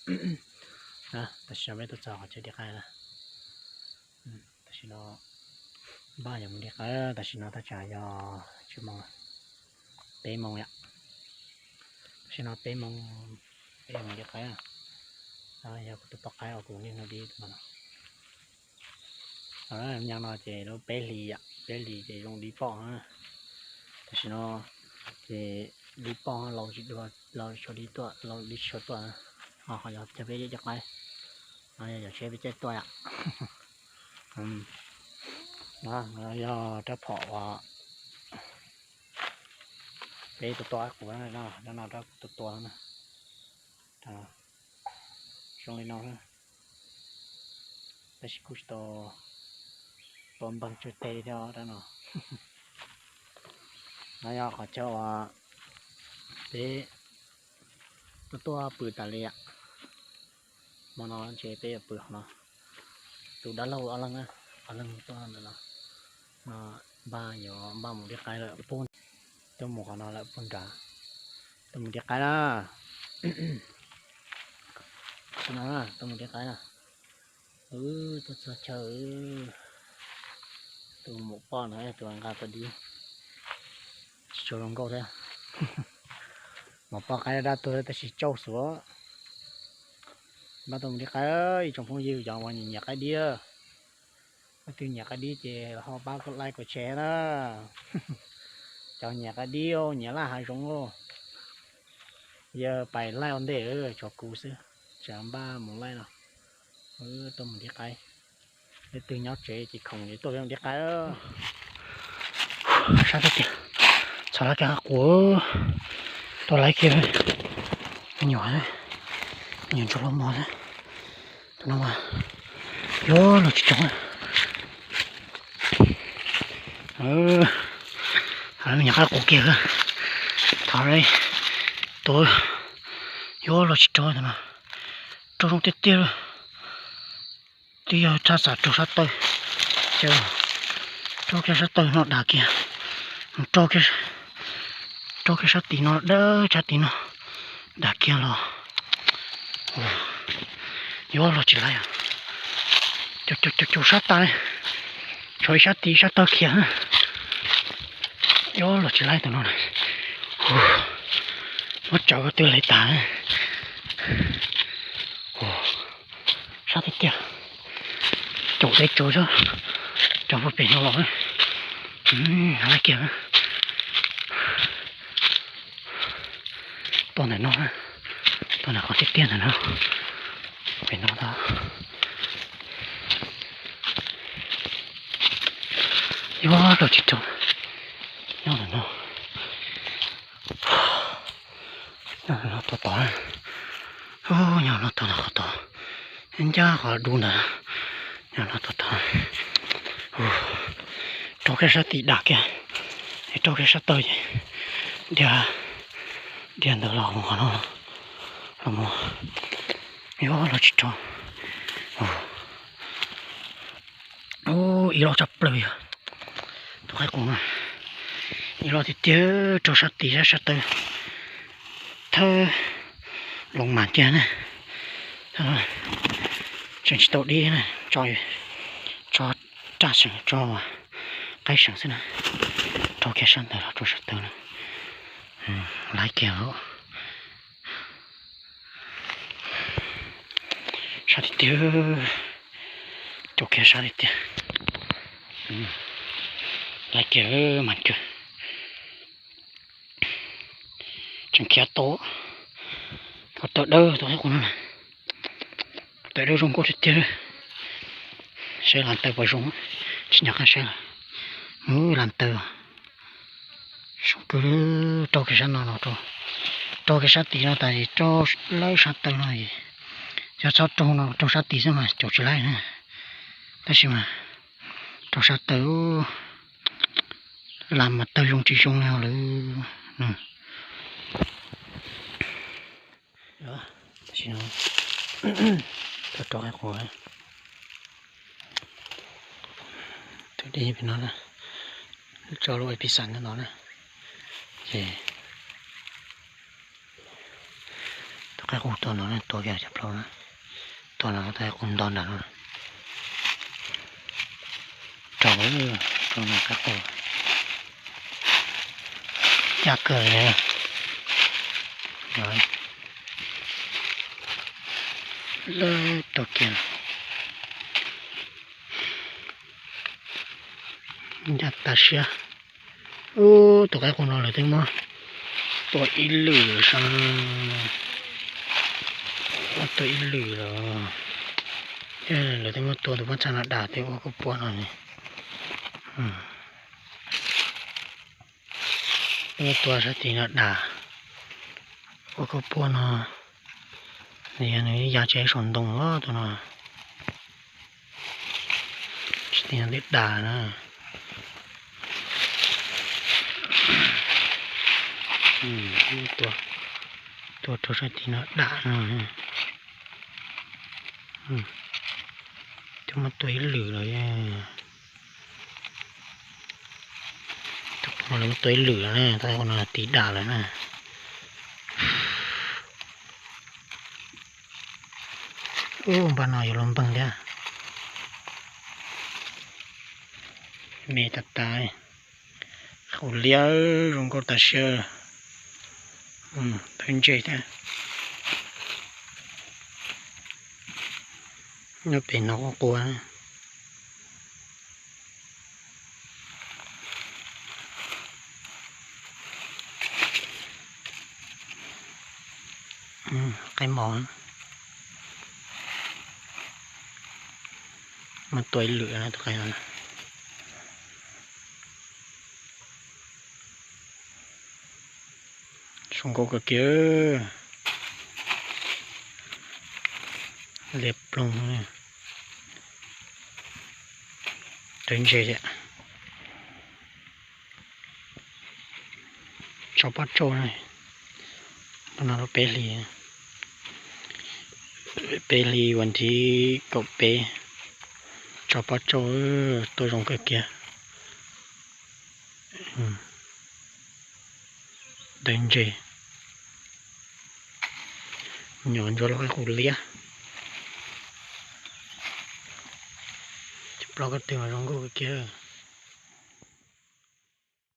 Tam sim no peb tuaj txog qhov chaw di qaib na. Tam sim no npaj yuav mus di qaib, tam sim no thaj tsam yog tsib moos, peb moos yom. Tam sim no peb moos, peb yuav mus di qaib. Yog kuv tus poj qaib uas kuv niaj hnub dib no. Nyob no ces lub peb hlis, peb hlis ces zoo dib poj. Tam sim no ces dib poj, lau tsis dua, lau tsis tshua dib tuaj, lau dib tsis tshua tuaj. Ho yog cov peb caij qaib, yog yog tsheb peb caij tuaj yom. No yog rab phom uas peb tua tua qub no, rab no rab tua tua na. Zoo li no, tab sis kuj tsis tau, tau npeeg tsawg teg li thiab rab no. No yog qhov chaw uas peb tuaj tuaj pw tas li yom. Hmo no ntshe peb yuav pw qhov no. Tus dab laug ob leeg, ob leeg tuaj ntawm no, npaj yuav npaj mus di qaib lawm pug. Tuaj mus qhov no lawm pug nrad. Tuaj mus di qaib na. Tuaj mus di qaib na. Tuaj txog chaw, tus maum poj no tus nqa tau dib, tsis tshua zoo nkauj thiab. Maum poj qaib dab tuag tab sis tsauj xwb. Npaj tuaj mus di qaib, ib tsoom phooj ywg cov uas nyiam nyiam qaib dib, leej twg nyiam qaib dib ces ho pab like kom share na. Cov nyiam qaib dib, nyiam laj hav zoov, yog pais laij ua ntej, tshuav kuv xwb, tsam npaj mus laij no. Tuaj mus di qaib, leej twg nyob tsev ces khoom es tuaj peb mus di qaib. Sab tiag tiag, txhom lab kiag qab qus, tuaj lab kiag me nyuam, me nyuam ntsuag loj mog xwb. Tus no mas yuav los tsis tsaug. Me nyuam qab qus kiag, thov tus yuav los tsis tsaug tus no, raug zoo tiag tiag. Twb yog tshaj xav raug sab taw, raug kiag sab taw no dag kiag, raug kiag sab tim no dawb, sab tim no dag kiag los yuav los tsis laib. Cau cau sab tas, tshuav ib sab tim sab taw khiav, yuav los tsis laib tus no. Muab tsawv twb laib tas. Sab tiag tiag. Caum teb tsaws xwb, tsaws puag pem no los. Laib kiag. Tuaj ntawm no, tuaj ntawm qhov tiaj tiaj ntawm no, pem no ntag. Yuav los tsis raug. Nyob ntawm no, nyob ntawm no tod tod, nyob no tod qhov tod, ncaj qhov dub ntawd, nyob no tod tod. Raug kiag sab tim dam kiag, es raug kiag sab taw ces dhia, dhia ntawd los mus qhov no, los mus, yuav los tsis raug. Ib lo tshaj plaws yog tus qaib qus no, ib lo tiag tiag, raug sab tid sab sab taw thawb loo mas kiag na. Tseem tsis tau dib na, tso, tso raj seem, tso qaib seem xwb na. Raug kiag sab ntawd los raug sab taw na. Laib kiag. Sab tiag tiag, raug kiag sab tiag tiag. Laib kiag mas kiag. Tseem khiav tau. Ko taw dawb tus qaib qus no, taw dawb zoo nkauj tiag tiag. Saib las taw puas zoo, tsis nco qab saib lawm. Las taw zoo kawg. Raug kiag sab no los, raug kiag sab tid no tas, raug lawb sab taw no, yog txhob raug no, raug sab tid xwb mas caum tsis laib na. Tab sis mas raug sab taw, las mas taw zoo tsis zoo li lawm. Tam sim no tuaj rau qaib qus, tus dib pem no, tso lub A P xan no na, ces tus Qaib qus tua no tua kiag cov plaub na, tua no tua qaib qus nto nram no. Rau, rau no qaib qus caj kawg li. Lawv tua kiag ncaj tas siab. Ub, tus qaib qus no lawv twb muab tua ib lwm lawm sav, muab tua ib lwm lawm. Lawv twb muab tua tus pob txha no dam twb ua koj puab no ne. Twb muab tua sab tid no dam ua koj puab no. Nws yog nws ya tsev saum ntoo os tus no. Sab tid no twb dam na. Tua rau sab tid no dam no. Twb muab tua ib lwm lawm. Tus no lawv muab tua ib lwm lawm na, tab sis no tid dam lawm na. Ub, npaj no yuav luag npeeg thiab. Me tas tas. Qus liab zoo nkauj tas siab. Tawv ntse thiab. Nyob pem no quaj qua. Qaib mos. Muab tua ib lwm tus qaib no. Zoo nkauj kawg kiag. Liab ploog. Tawv ntse thiab. Tso pob tsauj na. Hnub no lub peb hlis, peb hlis vas thib kaum peb. Tso pob tsauj tuaj zoo kawg kiag. Tawv ntse. Nyob ntsuab lub qaib qus liab. Cov plaub ko tw mas zoo nkauj kawg kiag.